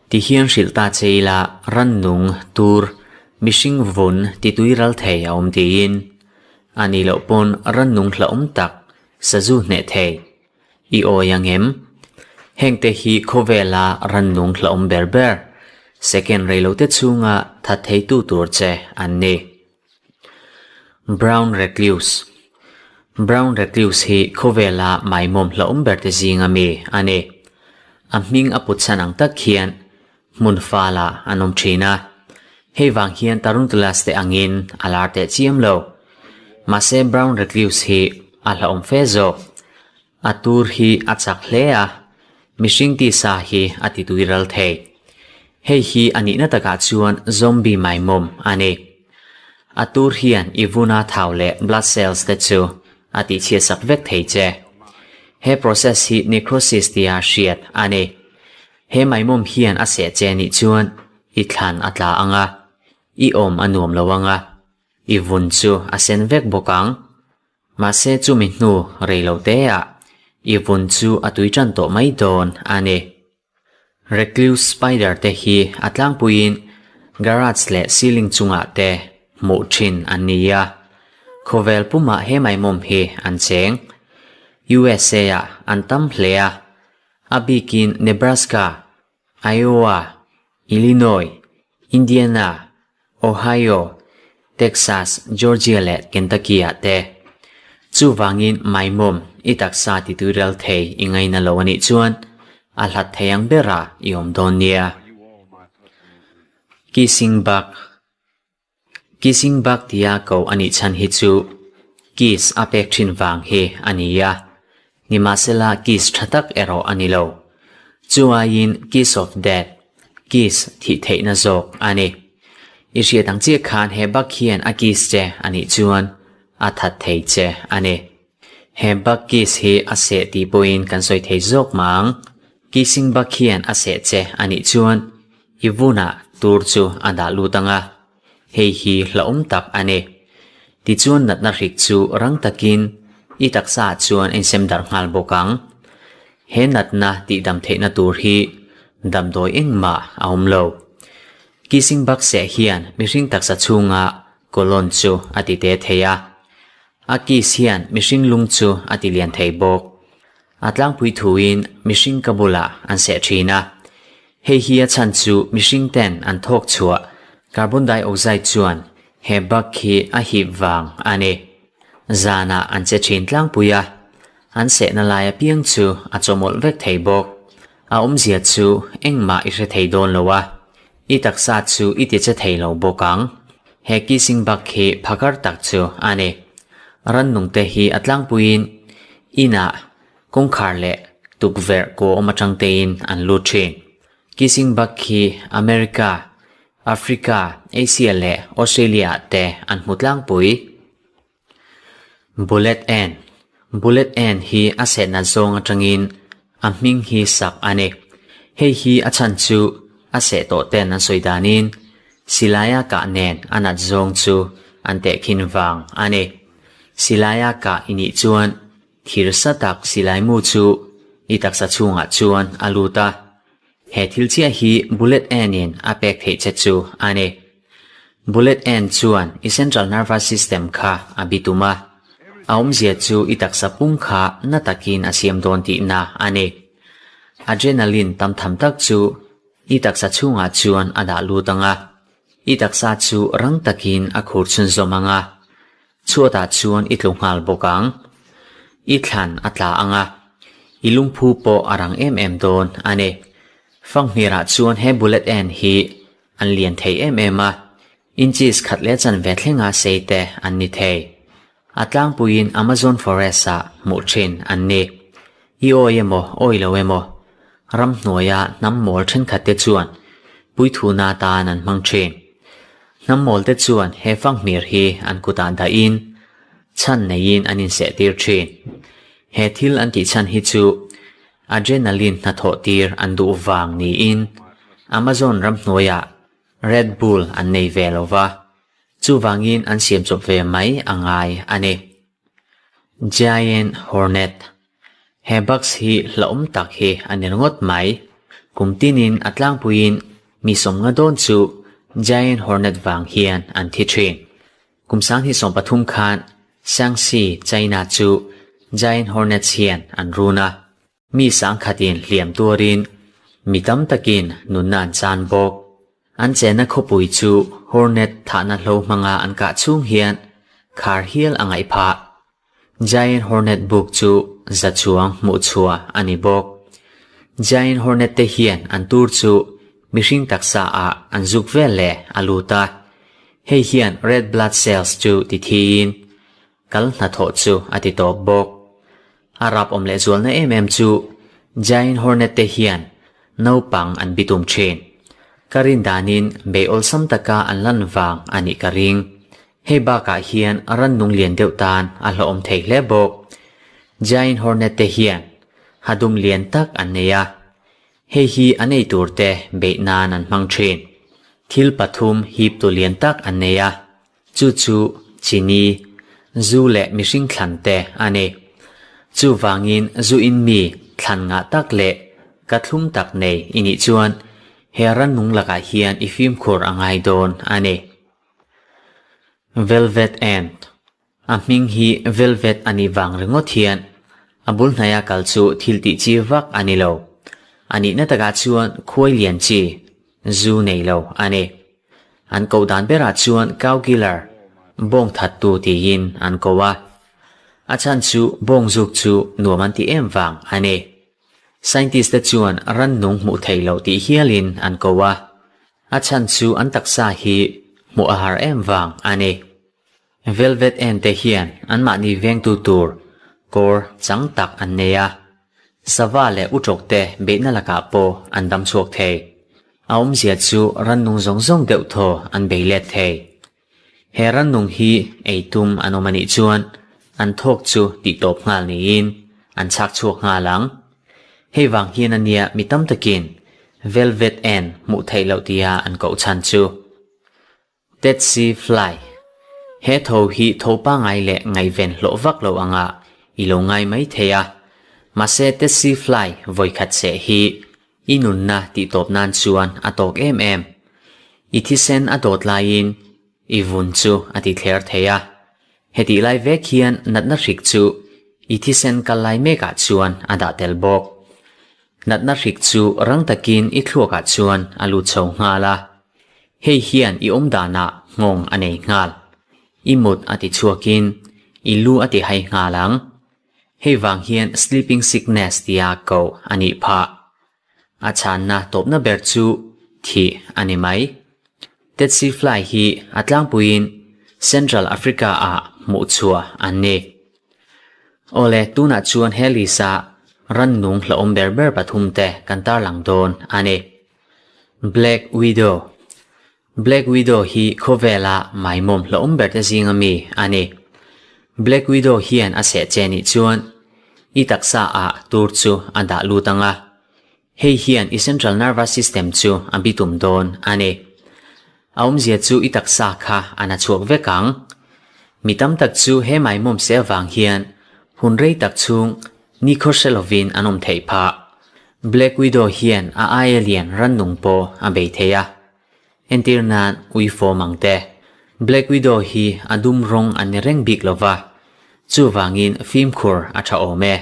Ti hian hrilh ta che ila rannung tur mihring vun ti tui ral thei a awm tiin a nih loh pawn rannung hlauhawm tak sazu hneh thei i awi ang em? Hengte hi khawvela rannung hlauhawm ber ber second reilote chhunga that theitu tur che an ni. Brown recluse Brown recluse hi khawvela maimawm hlauhawm ber te zinga mi a ni. A hming a put chhan ang tak hian hmun fala an awm thin a. Hei vang hian tarantulas te angin a lar teh chiam lo. Mahse brown recluse hi a hlauhawm fe zawk. A tur hi a chak hle a, mihring tisa hi a ti tui ral thei. Hei hi a nihna takah chuan zombie maimawm a ni. A tur hian i vuna thau leh blood cells te chu a tihchhiatsak vek thei che. He process hi necrosis tia hriat a ni. He maimawm hian a seh che nih chuan i thlan a tla ang a, i awm a nuam lo ang a, i vun chu a sen vek bawk ang. Mahse chumi hnu rei lo te ah i vun chu a tui tan tawh mai dawn a ni. Recluse spider te hi a tlangpuiin garage leh ceiling chungah te hmuh thin an ni a, khawvel pumah he maimawm hi an cheng. USA ah an tam hle a, a bikin Nebraska, Iowa, Illinois, Indiana, Ohio, Texas, Georgia leh Kentucky ah te. Chuvangin maimawm i taksa ti tuirel thei i ngaina lo a nih chuan a hlat thei ang berah i awm dawn nia. Kissing bug Kissing bug tia ko a nih chhan hi chu kiss a pek thin vang hi a ni a, nimahsela kiss tha tak erawh a ni lo. Chu aiin kiss of death Kiss thih theihna zawk a ni. I hriat ang chiah khan he bug hian a kiss che a nih chuan a that thei che a ni. He bug kiss hi a seh tih pawhin kan sawi thei zawk mah ang. Kissing bug hian a seh che a nih chuan i vunah tur chu a dah lut ang a, hei hi hlauhawm tak a ni. Tichuan natna hrik chu rang takin i taksa ah chuan a insem darh nghal bawk ang. He natna tihdam theihna tur hi damdawi engmah a awm lo. Kissing bug seh hian mihring taksa chhunga colon chu a ti te thei a. A kiss hian mihring lung chu a ti lian thei bawk. A tlangpui thuin mihring ka bulah an seh thin a. Hei hi a chhan chu mihring ten an thawk chhuah carbon dioxide chuan he bug hi a hip vang a ni. Zanah an che thin tlangpui a, an sehna lai apiang chu a chawmawlh vek thei bawk. A awmzia chu engmah i hre thei dawn lo a, i taksa chu i ti che thei lo bawk ang. He kissing bug hi phakar tak chu a ni. Rannungte hi a tlangpuiin inah Kawngkhar leh tukverh kaw awm atang tein an lut thin. Kissing bug hi America, Africa, Asia leh Australia ah te an hmu tlangpui. Bullet ant Bullet ant hi a sehna zawng atangin a hming hi sak a ni. Hei hi a chhan chu a seh tawh ten an sawi danin silaia kah nen a nat zawng chu an tehkhin vang a ni. Silaia kah i nih chuan Thir sa tak silaimu chu i taksa chhungah chuan a lut a, he thil chiah hi bullet en-in a pek theih che chu a ni. Bullet en chuan i central nervous system kha a bitum a, a awmzia chu i taksa pum kha na takin a siam dawn tihna a ni. Adrenaline tam tham tak chu i taksa chhungah chuan a dah lut ang a, i taksa chu rang takin a khur chhunzawm ang a, Chhuatah chuan i tlu nghal bawk ang. I thlan a tla ang a, i lungphu pawh a rang em em dawn a ni. Fanghmirah chuan he bullet en hi an lian thei em em a, inches khat leh chanve thlenga sei te an ni thei. A tlangpuiin Amazon forest-ah hmuh thin an ni. I awi emaw, awi lo emaw, ramhnuaia hnam mawl thenkhat te chuan puithuna atan an hmang thin. Hnam mawl te chuan he fanghmir hi an kutah dahin chhan neiin an insehtir thin. He thil an tih chhan hi chu adrenaline hnathawh tir an duh vang niin Amazon ramhnuaiah Red Bull an nei ve lo va, chuvangin an siamchawp ve mai a ngai a ni. Giant Hornet. He bugs hi hlauhawm tak hi a ni ringawt mai. Kum tinin a tlangpuiin mi sawmnga dawn chu giant hornet vang hian an thi thin. Kum sanghnih 13 khan Shaanxi, China chu giant hornets hian an run a. Mi sangkhatin hliam tuarin mi tam takin nunna an chan bawk. An chenna khawpui chu hornet thahna hlo hmanga an kah chhung hian khar hial a ngaih phah. Giant Hornet buk chu za chuang hmuh chhuah a ni bawk. Giant Hornet te hian an tur chu mihring taksa ah an zuk vel leh a lut a. Hei hian red blood cells chu ti thiin kal hnathawh chu a ti tawp bawk. A rap awm leh zualna em em chu Giant Hornet te hian naupang an bitum thin. Ka rin danin bei awlsam taka an lan vang a nih ka ring. Hei bakah hian rannung lian deuh tan a hlawhawm thei hle bawk. Giant Hornet te hian hadum lian tak an nei a, hei hi an ei tur te beih nan an hmang thin. Thil pathum hip tu lian tak an nei a, chu chu chini, zu leh mihring thlan te a ni. Chuvangin zu in mi thlan ngah tak leh ka thlum tak nei i nih chuan he rannung lakah hian i fimkhur a ngai dawn a ni. Velvet Ant, A hming hi Velvet a nih vang ringawt hian a bul hnaia kal chu thil tih chi vak a ni lo. A nihna takah chuan khuai lian chi, zu nei lo a ni. An koh dan berah chuan Cow Killer, bawng thattu tiin an ko a. A chhan chu bawng zuk chu nuam an ti em vang a ni. Scientist te chuan rannung hmuh theih loh tih hialin an ko a. A chhan chu an taksa hi hmuh a har em vang a ni. Velvet en te hian anmahni vengtu tur kawr chang tak an nei a, sava leh utrawk te beihna lakah pawh an dam chhuak thei. A awmzia chu rannung zawng zawng deuh thaw an bei let thei. He rannung hi ei tum an awm a nih chuan an thawk chu tihtawp nghal niin an chhak chhuak nghal ang. Hei vang hian a nia mi tam takin Velvet en hmuh theih loh tia an koh chhan chu. Tsetse fly, He tho hi tho pangai leh ngaihven hlawh vak lo anga i lo ngai mai thei a. Mahse tsetse fly vawikhat seh hi i nunna tihtawp nan chuan a tawk em em. I thisen a dawt laiin i vun chu a ti thler thei a. Hetih lai vek hian natna hrik chu i thisen kal lai mekah chuan a dah tel bawk. Natna hrik chu rang takin i thluakah chuan a lut chho nghal a. Hei hian i awm danah nghawng a nei nghal. I mut a ti chhuakin i lu a ti hai nghal ang. Hei vang hian sleeping sickness tia koh a nih phah. A chhanna tawpna ber chu thih a ni mai. Tsetse fly hi a tlangpuiin Central Africa ah hmuh chhuah an ni. Awle, tunah chuan he list-a rannung hlauhawm ber ber pathum te kan tarlang dawn a ni. Black Widow Black Widow hi khawvela maimawm hlauhawm ber te zinga mi a ni. Black Widow hian a seh che nih chuan i taksa ah tur chu a dah lut ang a, hei hian i central nervous system chu a bitum dawn a ni. A awmzia chu i taksa kha a na chhuak vek ang. Mi tam tak chu he maimawm seh avang hian hun rei tak chhung nikhaw hre lovin an awm theih phah. Black Widow hian a aia lian rannung pawh a bei thei a. Entir nan ui fawm ang te. Black Widow hi a dum rawng a ni reng bik lova, chuvangin fimkhur a tha awm e.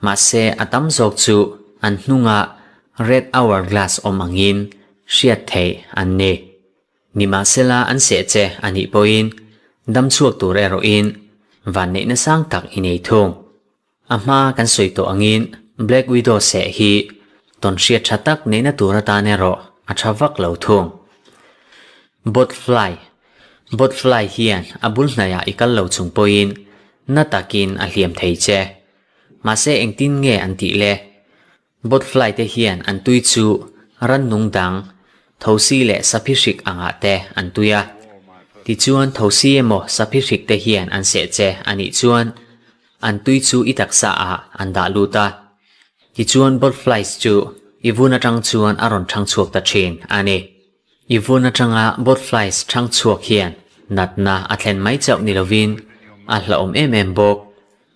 Mahse a tam zawk chu an hnunga red hour glass awm angin hriat theih an ni. Nimahsela an seh che a nih pawhin dam chhuak tur erawhin vanneihna sang tak i nei thung. A hma kan sawi tawh angin Black Widow seh hi tawnhriat tha tak neihna tur atan erawh a tha vak lo thung. Botfly Botfly hian a bul hnaiah i kal lo chung pawhin na takin a hliam thei che. Mahse engtin nge an tih le? Botfly te hian an tui chu rannung dang, thosi leh saphi hrik angah te an tui a. Tichuan thosi emaw saphi hrik te hian an seh che a nih chuan an tui chu i taksa ah an dah lut a. Tichuan botflies chu i vun atang chuan a rawn thang chhuak ta thin a ni. I vun atanga botflies thang chhuak hian natna a thlen mai chauh ni lovin a hlauhawm em em bawk.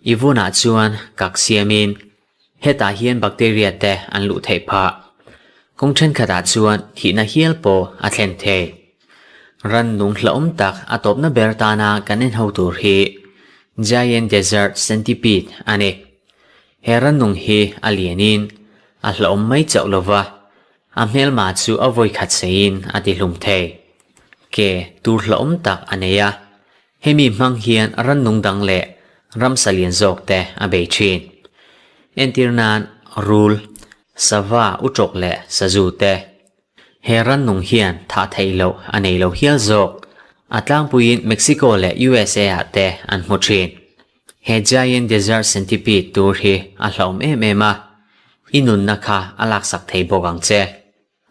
I vunah chuan kak siamin. Hetah hian bacteria te an luh theih phah. Kawng thenkhatah chuan thihna hial pawh a thlen thei. Rannung hlauhawm tak a tawpna ber tana kan en ho tur hi Giant Desert Centipede a ni. He rannung hi a lianin a hlauhawm mai chauh lova, a hmelma chu a vawi khat seiin a tihlum thei. Ke tur hlauhawm tak a nei a, Hemi hmang hian rannung dang leh ramsa lian zawk te a bei thin. Entir nan rul, sava, utrawk leh sazu te. He rannung hian thah theih loh a nei lo hial zawk. A tlangpuiin Mexico leh USA ah te an hmu thin. He giant desert centipede tur hi a hlauhawm em em a, i nunna kha a laksak thei bawk ang che.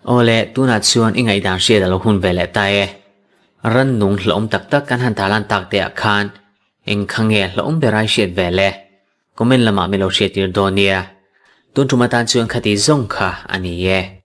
Awle, tunah chuan i ngaihdan hriat a lo hun ve leh ta e. Rannung hlauhawm tak tak kan han tarlan tak te ah khan eng kha nge hlauhawm ber ai hriat ve le? Comment lamah min lo hriattir dawn nia. Tun tum atan chuan khati zawng kha a ni e.